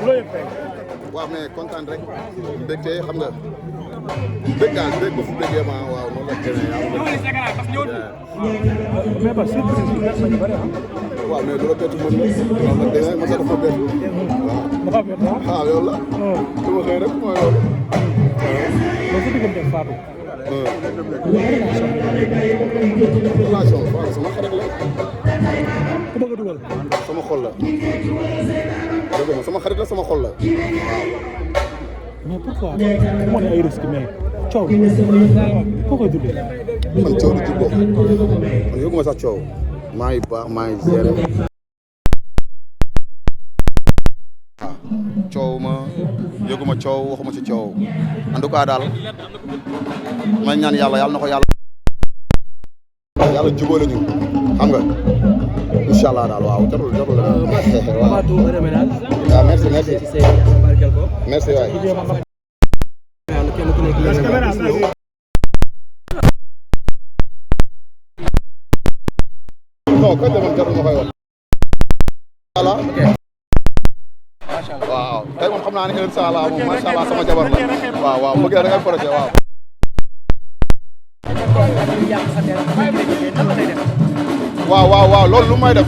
waaw mais kontaan rek mbégte xam nga bëgg daal bëgg ba fu bëggee ma waaw noonu la demee mais ba surprise bi bett nañu bëri waaw mais loolu bett mën na noonu la demee ma sax dafa bett waaw loolu la su ma xëy rek mooy loolu mais sa diggante Fatou relation Fatou sama xarit la ku bëgg a dugal sama xol la dëgg ma sama xarit la sama xol la waaw mais pourquoi moo ne ay risque mais coow foo koy dundee man coow du ci bokk man yëguma sax coow maa ngi baax maa ngi géré waaw coow ma yëguma coow waxuma ci coow en tout cas daal may ñaan yàlla yàlla na ko yàlla jubóole ñu xam nga incha allah daal waaw jarul waaw merci merci waay non ko demoon jarul ma koy wax voilà waaw tey moom xam naa ne incha allah moom macha allah sama jabar la waaw waaw bëgg rek ay projet waaw waaw loolu lu may def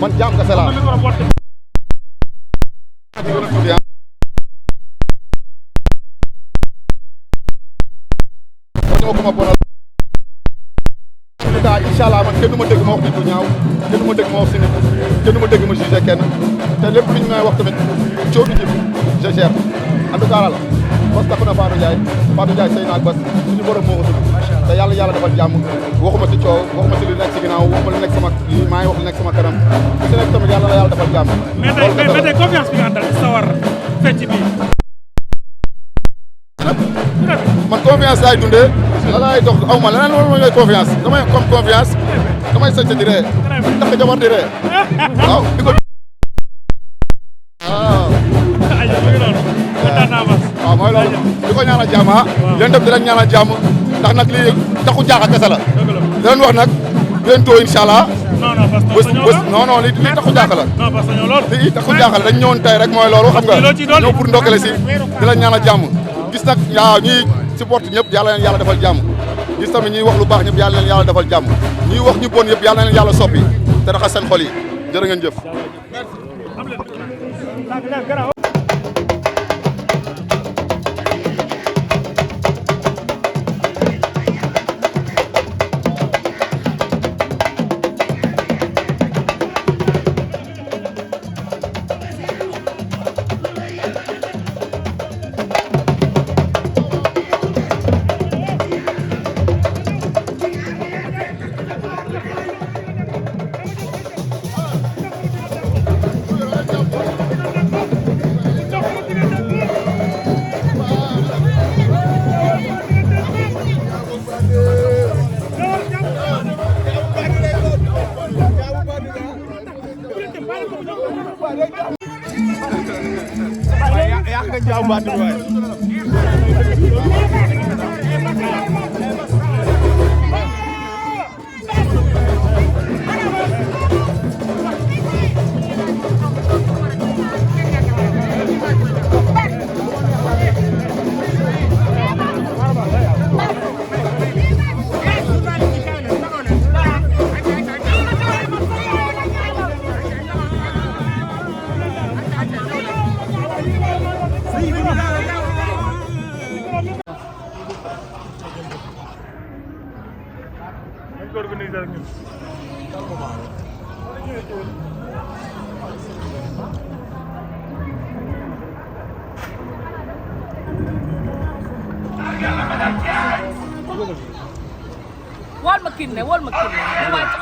man jaam kese laa incha allah man kenn du ma dégg ma wax nit lu ñaaw kenn du ma dégg ma wax si nit kenn du ma dégg ma jugé kenn te lépp lu ñu may wax tamit coono ji je gère en tout cas daal bas takku na Fatou Ndiaye sëy naag bas suñu borom moo ko tudd te yàlla defal jàmm waxuma ci coow waxuma ci li nekk ci ginnaaw waxuma li nekk sama lii maa ngi wax li nekk sama kanam ku si nekk tamit yàlla defal jàmm. mais tey confiance bi nga àndal sawar fecc bi. man confiance laay dundee la laay dox aw ma leneen loolu mooy confiance damay comme confiance damay sëcc di ree ndax jabar di ree waaw di ko waaw mooy loolu di ko ñaanal jàmm leen def di leen ñaanal jàmm ndax nag lii taxu jaaxa kese la di leen wax nag bientôt incha allah non lii taxu jaaxa la lii taxu jaaxa la dañ ñëwoon tey rek mooy loolu xam nga ñëw pour ndokkale si di leen ñaanal jàmm gis nag yaa ñuy support ñëpp yàlla leen yàlla defal jàmm gis tamit ñuy wax lu baax ñëpp yàlla leen yàlla defal jàmm ñuy wax ñu bon yëpp yàlla leen yàlla soppi te raxas seen xol yi jërë ngeen jëf yaa nga jaaw baat bi waay wol ma kinne wàcc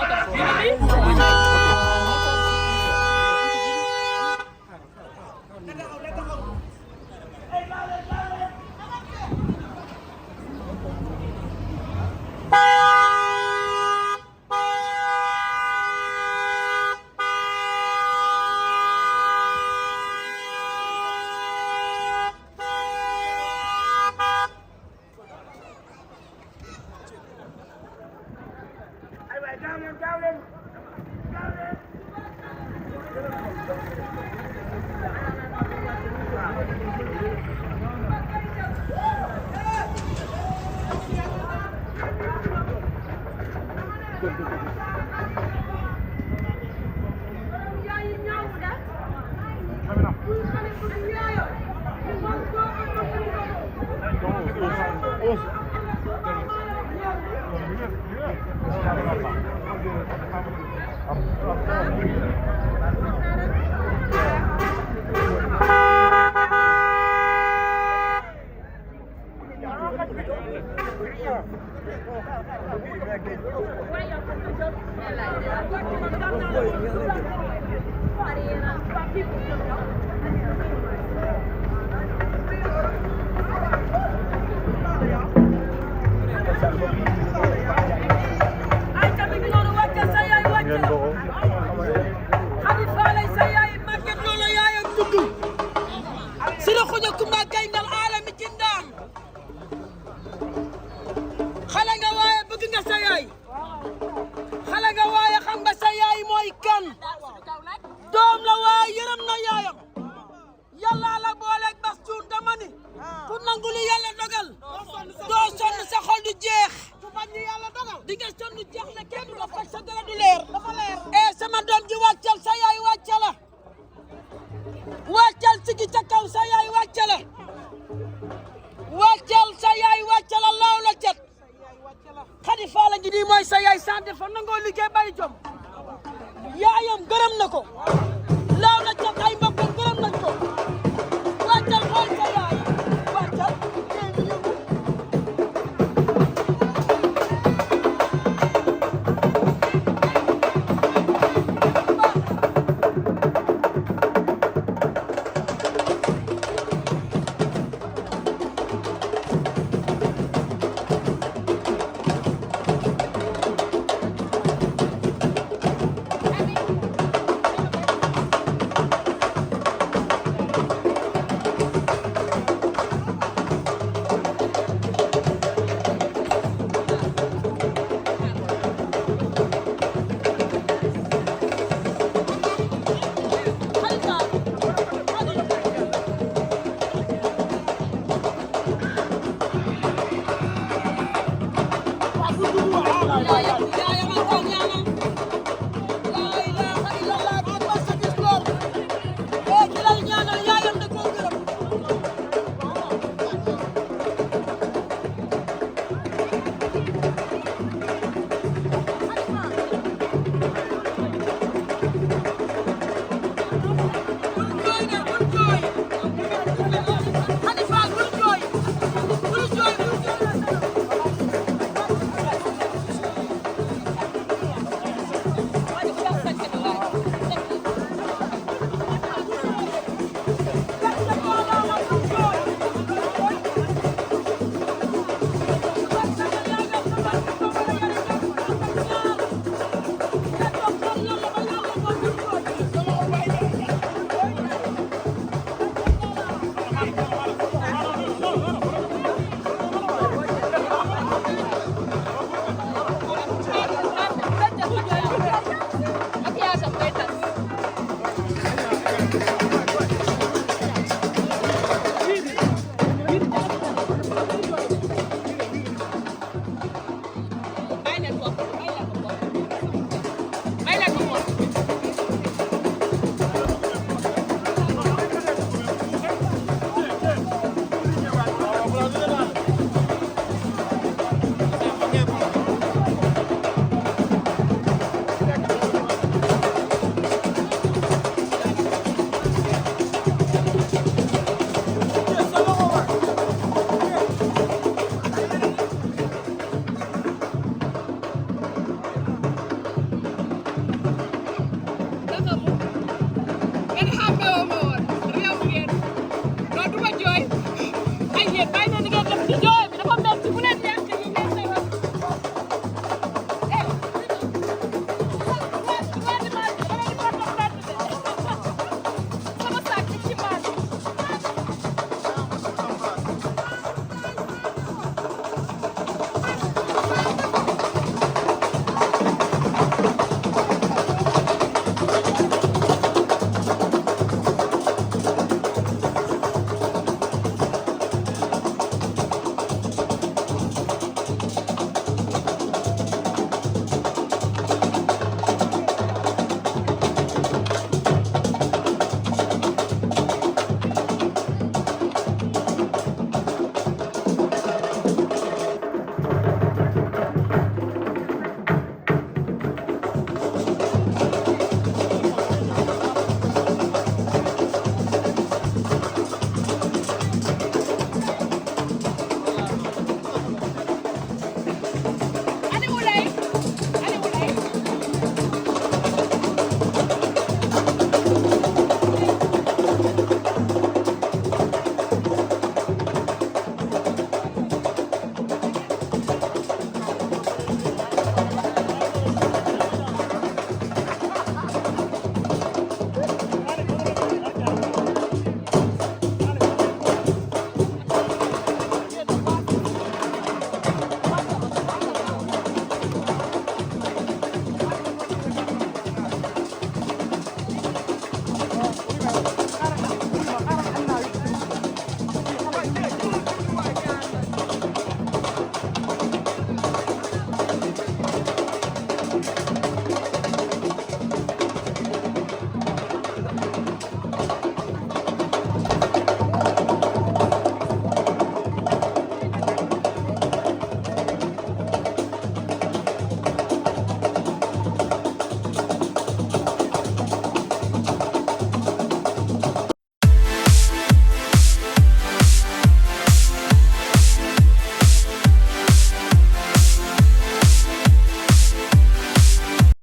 oto